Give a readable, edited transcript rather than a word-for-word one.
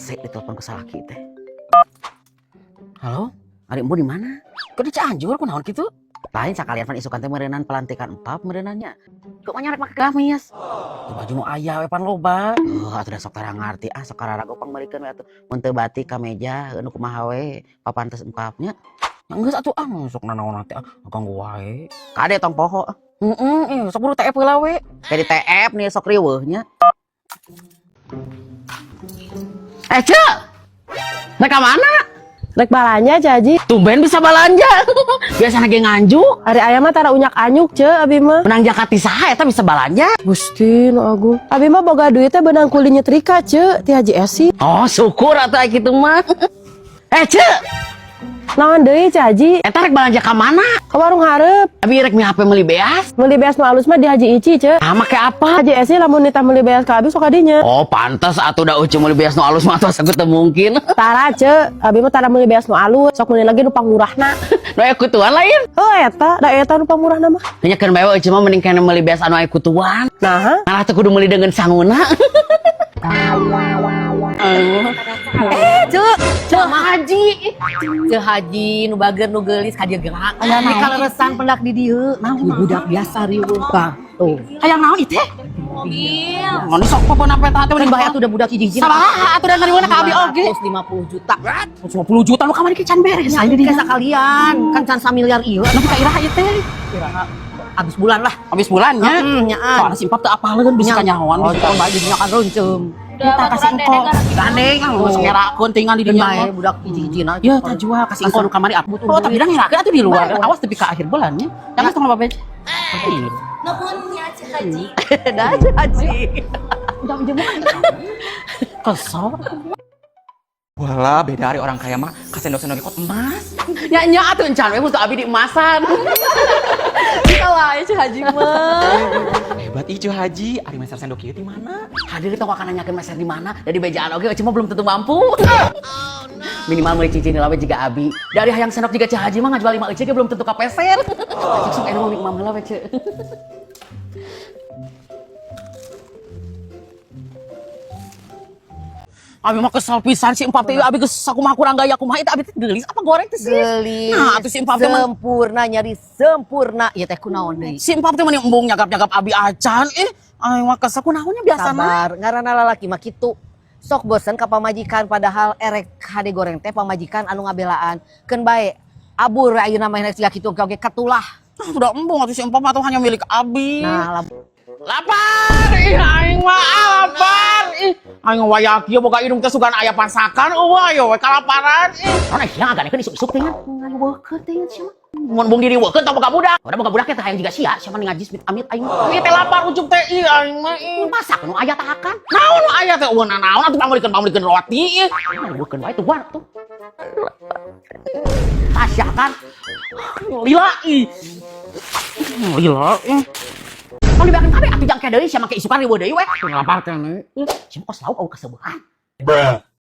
Hese ditelepon ku salaki teh. Halo, ari Embu di mana? Kok di Cianjur kunaon kitu? Lain sakalian pan isukan teh meureunan pelantikan empap meureunan nya. Kok mah rek make gamis? Tuh baju nu aya we pan loba. Oh, atuh da sok tara ngarti ah sok kararago pangmeulikeun we atuh. Mun teu batik kameja nu kumaha we papantes empapnya. Ya geus atuh ah sok nanaon teh ah ganggu wae. Kade tong poho. Heeh, eh sok buru TF heula we. Kayak di TF nih sok riweuh nya. Eh, Cek! Rek ka mana? Rek balanja, Ceu Haji. Tumben bisa balanja. Biasana ge nganjuk. Ari aya mah tara unyak anyuk, Ceu, abi mah. Menang jakati saha eta bisa balanja? Gusti nu agung. Abi mah boga duit teh beunang kuli nyetrika, Ceu, ti Haji Esi. Oh, syukur atuh aya kitu mah. Eh, Cek! Naon deui, Ceu Haji? Eta rek balanja ka mana? Ka warung hareup. Abi rek mi HP meuli beas. Meuli beas nu alus mah di Haji Ici, Ceu. Ah, make apa? Haji Esi lamun nitah meuli beas ka abi sok kadinya. Oh, pantas atuh da ucu meuli beas nu alus mah atuh asa teu mungkin. Tara, Ceu, abi mah tara meuli beas nu alus, sok meuli lagi nu pangmurahna. Nu aya kutuan lain. Oh, eta, da eta nu pangmurahna mah. Nya keun bae we ucu mah mending keneh meuli beas anu aya kutuan. Nah, Malah teu kudu meuli dengan sanguna. Eh, Ceu, Ceu Haji. Ceu Haji nu bager nu geulis ka dieu gerak. Aya kaleresan pendak di dieu. Budak biasa riweuh tah. Tuh. Hayang naon ieu teh? Mobil. Ngono sok pokona pe teh Kan bae atuh udah budak hiji-hiji. Sabaraha atuh da ngariweuhna ka abi oge? 150 juta. 50 juta nu kamari ke can beres. Ya, Aing di kayak sekalian, kan can samiliar ieu. Nepi ka iraha ieu teh? Iraha abis bulan lah. Habis bulan nya. Heeh, nyaan. Soalnya si Empap teu apaleun bisa kanyahoan. Oh, kan bae jadinya kan reuncem. Udah Kita kasih baturan engko. dede gara Gandeng kan geus ngerakeun tingal di Kan dinya. bae budak hiji-hijina. Ya, tak jual kasih engko nu kamari atuh. Oh, tapi dah ngerakeun atuh di luar. Awas tepi ka akhir bulan nya. Jangan tong loba beja. Nuhun nya Ceu Haji. Dah, Ceu Haji. Kesel. Walah, beda hari orang kaya mah kasendok-sendok ikut emas. Nya nya atuh encan we butuh abi di emasan. Bisa wae Ceu Haji mah. Hebat ih Ceu Haji, ari meser sendok ieu di mana? Hadir tong akan nanyakeun meser di mana, dari bejaan oge cuma belum tentu mampu. Minimal meuli cincin heula we jiga abi. Dari hayang sendok jiga Ceu Haji mah ngajual 5 euceuk ge belum tentu kapeser. Cek sok aya mah imam heula we ceu. Abi mah kesel pisan si Empap teh abi geus sakumaha kurang gaya kumaha itu abi teh geulis apa goreng teh sih? Geulis. Nah, atuh si Empap teh mah sempurna nyari sempurna. Ieu teh kunaon deui? Si Empap teh mah embung nyagap-nyagap abi acan ih. Aing mah kesel kunaonnya biasa mah. Sabar, ngaranna lalaki mah kitu. Sok bosen ka pamajikan padahal erek hade goreng teh pamajikan anu ngabelaan. Keun bae abur ayeuna mah siga kitu oge katulah. Ah, sudah embung atuh si Empap mah tuh hanya milik abi. Nah, Lapar, ih aing mah ah, lapar. Ih, aing waya kieu boga indung teh sugan aya pasakan eueuh ayo we kalaparan ih. Naon sia ngaganekeun isuk-isuk teh ngan ngaliweukeun teh sia mah. Mun bung diriweukeun tong boga budak. Udah boga budak teh hayang jiga sia, sia mah ngajis mit amit aing. Ih teh lapar ucup teh ih aing mah ih. Masak nu aya tahakan. Naon nu aya teh eueuh naon atuh pangmeulikeun roti ih. Ngaliweukeun wae tuh tuh. Tasya kan. Lila ih. Lila ih. Tong dibeakeun kabeh atuh jangke deui sia make isukan riweuh deui we. Lapar teh nih. Sia mah kos lauk eueuh kaseubehan. Bruh.